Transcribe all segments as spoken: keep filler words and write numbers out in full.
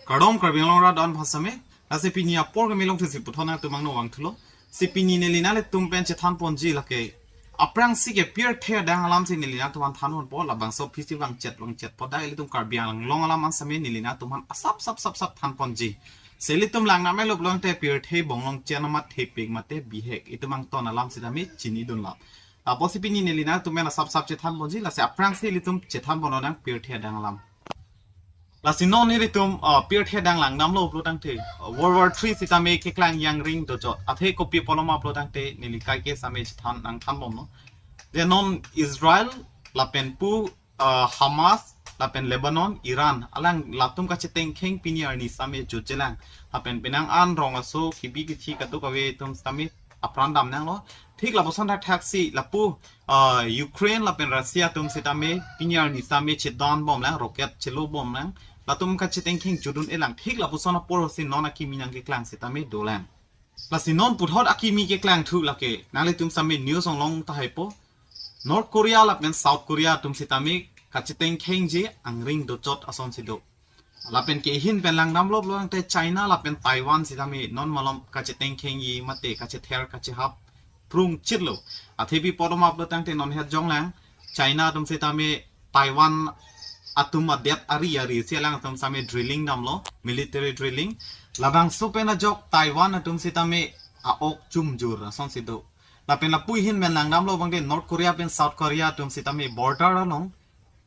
Kardom Karbi Anglong rat don aphan sitame, lasi pini apor kami longthu si puthot nangtum angno vangthulo. Si pini neli nanglitum pen chethan ponji lake, aphrangsi ke pirthe adang alam si neli nangtum aphan than ponpo, labangso aphi si vangchet vangchet po, dak ilitum Karbi Anglong alam an sitame neli nangtum aphan asap sap sap sap than ponji. Si ilitum lang namelo pulote pirthe bonglong chen amat thepik mate bihek, itum angton alam sitame chinidun alam. Apotsi pini neli nangtum pen asap sap chethan ponji, lasi aphrangsi ilitum chethan pon nang pirthe adang alam. Lasi non ilitum, ah, pirthe adang lang damlo pulotangte, ah, World War Three sitame keklang angring dochot. Athe kopi apotlo ma pulotangte neli kaike sitame chethan nangthan bomlo. Je non Israel lapen pu, ah, Hamas lapen Lebanon, Iran, alang latum kachetengkheng pini arni sitame jutjelang. Lapen penang an rong aso kibi kithi kadokave atum sitame apran damnanglo. Thik lapuson thakthak si lapu, ah, Ukraine lapen Russia atum sitame pini arni sitame chedan bomlang, rocket chelo bomlang. Latum kachetengkheng jutdun-elang, thik lapuson apor si non akimi nangkeklang sitame dolang. Lasi non puthot akimi keklangthu lake, nanglitum sitame news along ta haipo. North Korea lapen South Korea atum sitame kachetengkhengji angring dochot asonsi do. Lapen ke ahin pen lang damlo pulotangte China lapen Taiwan sitame non malom kachetengkhengji mate kachether kachehap prung chitlo. Athe pi apotlo ma pulotangte non het jonglang, China atum sitame Taiwan atum adet ari ari si alangtum sitame drilling damlo, military drilling. Labangso pen ajok Taiwan atum sitame a-ok chumjur asonsi do. Lapen lapu ahin pen lang damlo abangke North Korea pen South Korea atum sitame border along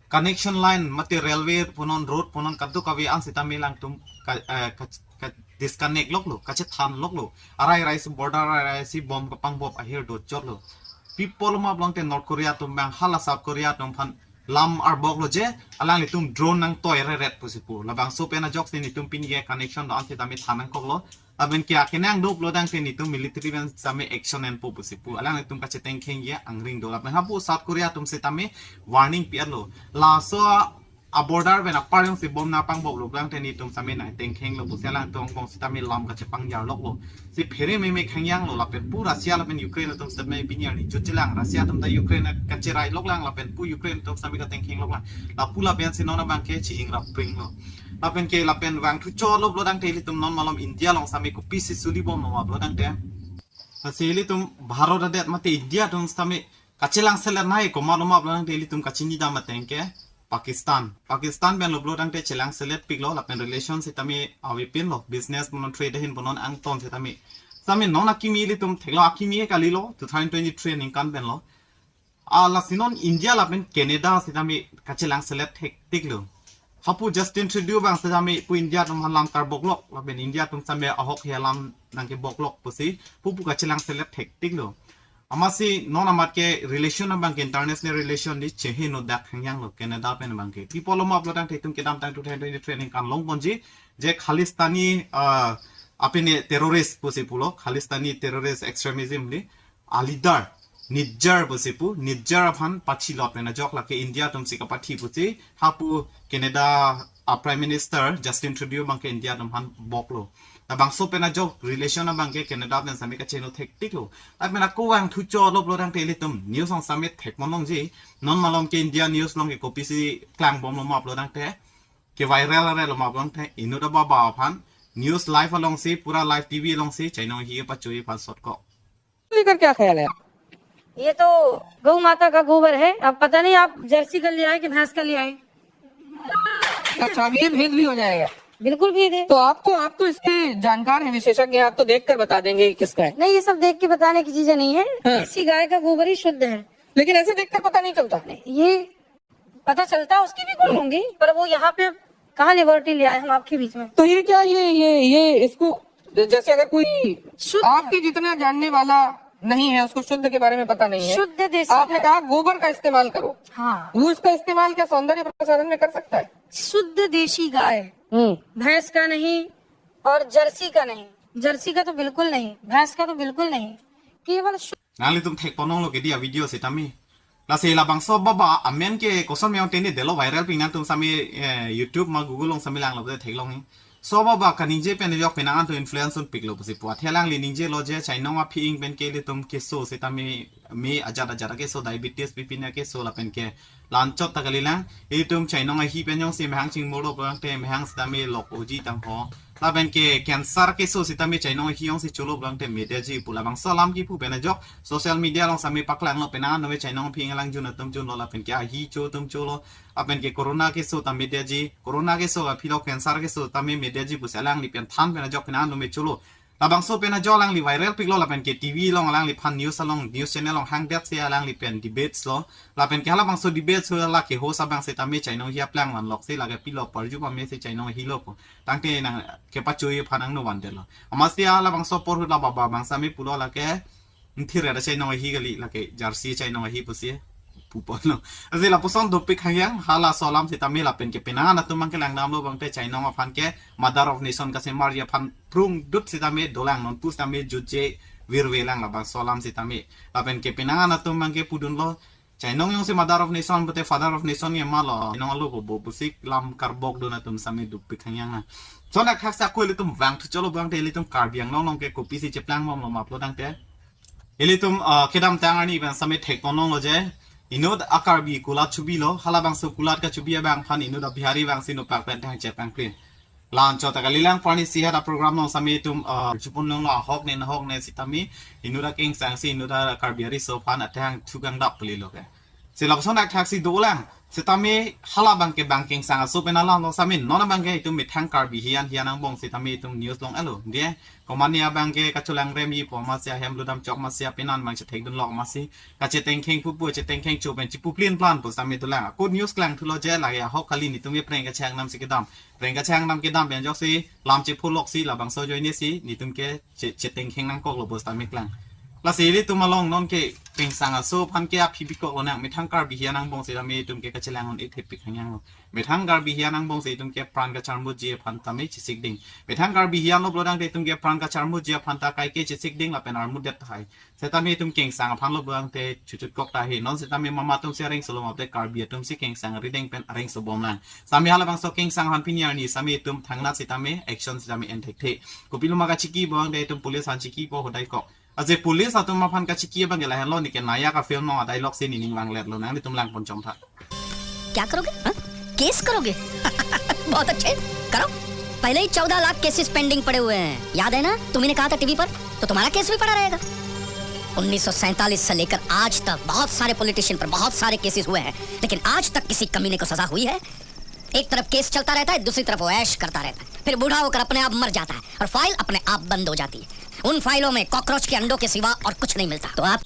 connection line mate railway punon, road punon, kadokave an sitame alangtum ka, eh, ka, ka disconnect loklo, kachethan loklo. Arai arai si border arai arai si bom kapangbop ahir dochotlo. Pi apotlo ma pulotangte North Korea atum abang hala South Korea atum aphan lam arboklo je, alanglitum drone nangtoi reret pusi pu. Labangso pen ajok si nelitum pini ke connection do-an sitame than nangkoklo. Lapen ke akenang do pulotangte nelitum military pen sitame action enpo pusi pu. Alanglitum kachetengkhengji angring do. Lapen hapu South Korea atum sitame warning pi-etlo. Laso a-border pen apar jongsi bom nangpangboplo pulotangte nelitum sitame nangtengkhenglo pusi alangtum angbong sitame lam kachepangjar loklo. Si phere meme khangyanglo, lapen pu Russia lapen Ukraine atum sitame pini arni jutjelang, Russia atum ta Ukraine kacherai loklang, lapen pu Ukraine atum sitame katengkheng loklang. Lapu lapen si non abangke chi-ingrap pringlo. Lapen ke lapen vangthu chotlo pulotangte ilitum non malom India along sitame kopisi suli bomlo ma pulotangte, lasi ilitum Bharat adet mate India atum sitame kachelangselet nai komatlo ma pulotangte ilitum kachini dam ateng ke Pakistan. Pakistan pen lo pulotangte chelangselet piklo, lapen relation sitame avepinlo, business punon, trade ahin punon angton sitame. Sitame non akimi ilitum theklong akimi kalilo, two thousand twenty-three aningkan pen lo. Ah, lasi non India lapen Canada sitame kachelangselet thektiklo. Hapu Justin Trudeau abang sitame pu India atum aphan lam karboklok, lapen India atum sitame ahok he alam nangkeboklok pusi pupu kachelangselet thektiklo. Amatsi non amat ke relation abangke international relation di cheheno dak khangyanglo Canada pen abangke. Pi apotlo ma pulotangte itum kedamtang two thousand twenty-three aningkan long ponji je Khalistani, ah, apine terrorist pusi pulo, Khalistani terrorist extremism di a leader Nijjar pusi pu, Nijjar aphan pachilot pen ajok lake India atum si kapathi pusi hapu Canada a Prime Minister Justin Trudeau abangke India atum aphan boklo. Labangso pen ajok relation abangke Canada pen sitame kacheno thektiklo. Lapen ako vangthu chotlo pulotangte ilitum news along sitame thek mon longji. Non malom ke India news along ke kopisi klang bomlo ma pulotangte, ke viral arelo ma pulotangte, inut ababa aphan news live alongsi, pura live T V alongsi chainong hi pachui aphan sotkok. लेकर क्या ख्याल है? ये तो गौ माता का गोबर है। अब पता नहीं आप जर्सी का ले आए कि भैंस का ले आए। अच्छा, अब ये भेद भी हो जाएगा? बिल्कुल भेद है। तो आपको, आप तो इसके जानकार हैं, विशेषज्ञ हैं, आप तो देख कर बता देंगे ये किसका है। नहीं, ये सब देख के बताने की चीजें नहीं है। हाँ। देसी गाय का गोबर ही शुद्ध है। लेकिन ऐसे देख कर पता नहीं चलता। ये पता चलता है, उसकी भी गुण होंगी, पर वो यहाँ पे कहाँ लिबर्टी ले आए हम आपके बीच में? तो ये क्या, ये, ये, ये इसको, जैसे अगर कोई शुद्ध आपके जितना जानने वाला नहीं है, उसको शुद्ध के बारे में पता नहीं है, शुद्ध देसी आपने गाय। कहा गोबर का इस्तेमाल करो। हाँ। वो इसका इस्तेमाल क्या सौंदर्य प्रसाधन में कर सकता है? शुद्ध देसी गाय। हम्म। भैंस का नहीं और जर्सी का नहीं। जर्सी का तो बिल्कुल नहीं, भैंस का तो बिल्कुल नहीं, केवल शुद्ध। Nanglitum thek pon longlo kedi a video sitame. Lasi labangso baba amen ke koson meyong teni delo viral ping nangtum sami, eh, YouTube ma Google along sami langlo te theklong ni. So baba kaningje pen ajok penang an atum influence unpiklo pusi pu. Athe alangli ningjelo je chainong aphi-ing pen ke ilitum keso sitame me ajat ajat akeso, diabetes, B P na keso lapen ke la-anchot ta kalilang. Ilitum chainong ahi pen jongsi mehang chingmurlo pulang te mehang sitame lok oji tangho. Lapen ke cancer keso sitame chainong ahi jongsi cholo pulang te medeji pu labangso alam kipu pen ajok social media along sami paklanglo penang an tame chainong aphi-ing alang jun atum junlo lapen ke ahi cho atum cholo. Lapen ke corona keso ta medeji, corona keso aphi lo cancer keso tame medeji pusi alangli pen than pen ajok penang an tame cholo. Labangso pen ajok alangli viral piklo lapen ke T V along alangliphan news along, news channel along hangdet si alangli pen debates lo. Lapen ke halabangso debates lo lake host abang sitame chainong ahi aplang vanlok si lake pilo parju pame si chainong ahilo pu. Tangte nang kepachui aphan angno vandetlo. Amatsi halabangso apor ahut la baba abang sami pulo lake, "Nthir ada chainong ahi kali lake, jersey chainong ahi pusi." Puponlo. Lasi lapuson dopik hangyang, halaso alam sitame lapen ke penang an atum abang ke langdamlo abang te chainong aphan ke mother of nation kasemarji aphan prung dut sitame dolang non pu sitame jutje virve lang labangso alam sitame. Lapen ke penang an atum abang ke pudunlo, chainong jongsi mother of nation pute father of nation ke malo. Chainong alo bobo pusi lam karbok dun atum sami dopik hangyang na. Lason athak si ako ilitum vangthu cholo abang te ilitum Karbi Anglong along ke kopisi cheplangbomlo ma pulo tangte. Ilitum, ah, kedamtang arni pen sami thekponlonglo je. Inut a-Karbi kulat chubilo, halabangso kulat kachubi abang aphan inut a-Bihari abang si nopak pen thang chepang klin. La-anchot ta kalilang parni sihat a-program along sami itum, ah, chupunlonglo ahok ne nahok ne sitame, inut akengsang si inut a-Karbi ariso aphan athang thukang dap pulilo ke. Si lapuson athak si dolang. Sitame halabang ke bang kengsang aso pen alam along sami non abang ke itum methang Karbi hiyan hiyan angbong sitame itum news along alo. Dia, komane abang ke kacholangrem ipo amatsi ahem ludam chok amatsi apenan abang chethekdunlok amatsi. Kachetengkheng pupu chetengkheng cho pen chipuplin plan pu sami dolang. Ako news klangthulo je lake ahok kali nitum ke prank kachangnam si kedam. Prank kachangnam kedam pen ajoksi lam chepholok si labangso ajoine si nitum ke che-, chetengkheng nangkoklo pu sitame klang. Lasi ilitum along non ke kengsang aso aphan ke aphi bikoklo nang methang Karbi hiyan angbong sitame itum ke kachelang un-e thepik hangyanglo. Methang Karbi hiyan angbong si itum ke pran kacharmutji aphan tame chesik ding. Methang Karbi hiyan lo pulo tangte itum ke pran kacharmutji aphan ta kaike chesik ding lapen armut det tahai. Sitame itum kengsang aphan lo pulo tangte chuchut kok tahai. Non sitame mama atum si areng solo mate Karbi atum si kengsang rideng pen areng sobom lang. Sami halabangso kengsang aphan pini arni sami itum thangnat sitame action sitame en thekthe. Kopiloma kachiki pulo tangte itum police aphan chikipo hodai kok. Aje police atum aphan kachiki abang ke lahenlo neke nayak a-film along a-dialogue si nening vangletlo nanglitum langpon chongtha. क्या करोगे? हाँ? केस करोगे? बहुत अच्छे, करो। पहले ही चौदह lakh cases pending पड़े हुए हैं, याद है ना? तुम्ही ने कहा था टीवी पर, तो तुम्हारा केस भी पड़ा रहेगा। उन्नीस सौ सैंतालीस से लेकर आज तक बहुत सारे पॉलिटिशियन पर बहुत सारे केसेस हुए हैं, लेकिन आज तक किसी कमीने को सजा हुई है? एक तरफ केस चलता रहता है, दूसरी तरफ वो ऐश करता रहता है, फिर बूढ़ा होकर अपने आप मर जाता है और फाइल अपने आप बंद हो जाती है। उन फाइलों में कॉकरोच के अंडों के सिवा और कुछ नहीं मिलता। तो आप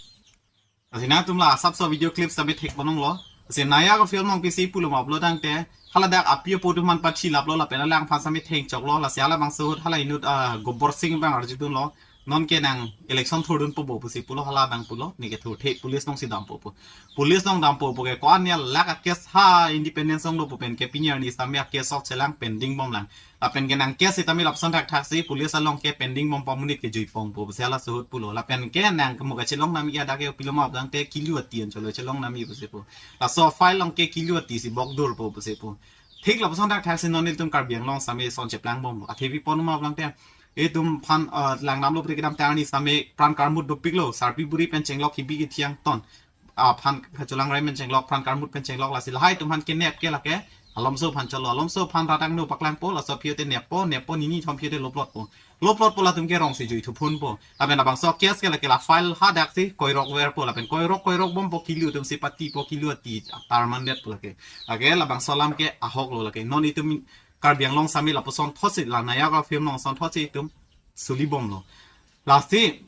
Lasi nangtum la asapso video clip sami thekponlonglo. Lasi nayak a-film along pisi puloma pulo tangte haladak api apo atum aphan pathilaplo lapen alangphan sami thengchoklo. Lasi halabangso ahut hala inut, ah, Gobor Sing abang arjudunlo. Non ke nang election thurdunpo bo pusi pulo halabang pulo. Neke thurthe police along si dampo pu. Police along dampo pu ke ko-an ya lak a-case ha Independence along lo pu pen ke pini arni sami a-case ok chelang pending bomlang. Lapen ke nang case sitame lapuson thakthak si police along ke pending bom pamunit ke juipong pu pusi halaso ahut pulo. Lapen ke nang kemu kachelong nami ya dak ke piloma abang te kilu ati an cholo chelong nami pusi pu. Laso file along ke kilu ati si bokdurpo pusi pu. Thik lapuson thakthak si non ilitum Karbi Anglong sami son cheplangbomlo. Athe piponma abang te itum aphan, ah, langdamlo pute kedamtang arni sami pran karmut dopiklo. Sarpi buri pen chenglok hibi kethiang ton aphan kacholangrem pen chenglok, pran karmut pen chenglok lasi lahai atum aphan kenep ke lake Alomso aphan cholo, Alomso aphan rat angno paklangpo, laso aphi te neppo, neppo nini thom aphi te loplotpo. Loplotpo latum ke rong si jui thuphunpo. Lapen labangso case ke lake la file hadak si koirok verpo lapen koirok koirok bompo kilu atum si patipo kilu ati atar mandetpo lake. Lake labangso alam ke ahok lo lake. Non itum Karbi Anglong sami lapuson thotsi la nayak a-film along son thotsi itum suli bomlo. Lasi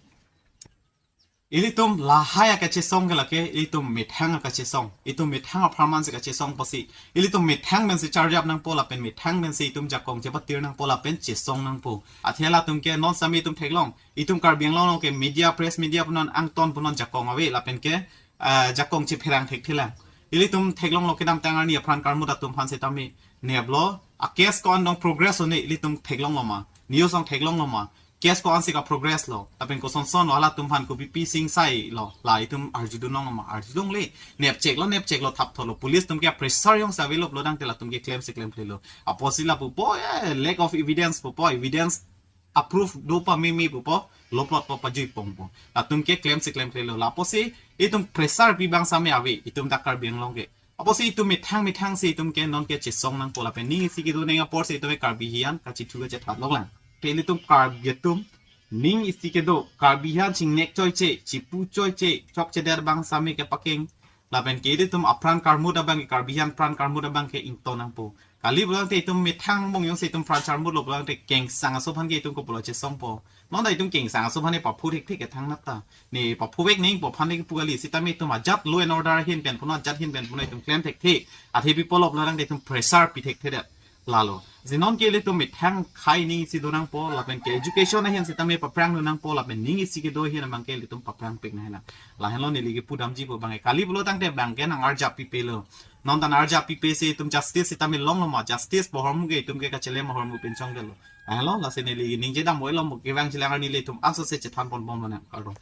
ilitum lahai akachesong ke lake, ilitum methang akachesong. Itum methang apharman si kachesong pusi. Ilitum methang pen si charjap nangpo lapen methang pen si itum jakong chepatir nangpo lapen chesong nangpo. Athe latum ke non sami itum theklong. Itum Karbi Anglong along ke media, press media punon angton punon jakong ave lapen ke, ah, jakong chepherang thekthelang. Ilitum theklonglo kedamtang arni apran karmut atum aphan sitame neplo. A-case ko-an dong progress one ilitum theklonglo ma. News along theklonglo ma. case ko-ansi ka-progress lo, lapen kosonson lo, halatum aphan kopi pi singsai lo, la itum arjudun longle ma, arjudun longle, nepchek lo, nepchek lo, thaptho lo, police atum ke pressure jongsi ave lo pulo tangte latum ke klemsi klemkle lo. Apotsi lapu po, eh, lack of evidence pupo, evidence approve do pameme pupo, lo plot po pajui pongpo. Latum ke klemsi klemkle lo. Lapusi itum pressure pi abang same ave, itum dak Karbi Anglong ke. Apotsi itum methang methangsi itum ke non ke chesong nangpo lapen ning isi kedo neng aporsi itum ke Karbi hijan kachethu kachethat longlang. Te ilitum Karbi atum ning isi kedo, Karbi hijan chingnek choiche, chipu choiche, chokchedet abang same kepakeng. Lapen ke ilitum apran karmut abang ke, Karbi hijan pran karmut abang ke ingto nangpo. Kali pulo tangte itum methang bong jongsi itum pran charmut lo pulo tangte kengsang aso aphan ke itum kopilo chesongpo. Non ta itum kengsang aso aphan ne paphu thekthek ke thangnat ta. Ne paphu vek nangpo aphan ne kipu kali, sitame itum ajat law and order ahin pen punon, ajat ahin pen punon itum klem thekthe. Athe pi pulo pulo tangte itum pressure pi thekthedet. Lalo. Lasi non ke ilitum methang khei ning isi do nangpo, lapen ke education ahin sitame paphrang do nangpo, lapen ning isi kedo ahin abang ke ilitum paphrang pik nanglang. Lahenlo neli kipu damji pu abang ke. Kali pulo tangte abang ke nang-arjap pipe lo. Non ta nang-arjap pipesi itum justice sitame longlo ma, justice pu ahormu ke itum ke kachelem ahormu pinchongdetlo. Lahenlo, lasi neli ningje dam oi lo mo, kevang chelang arni ilitum aso se chethan ponbomlo nang. Kardom.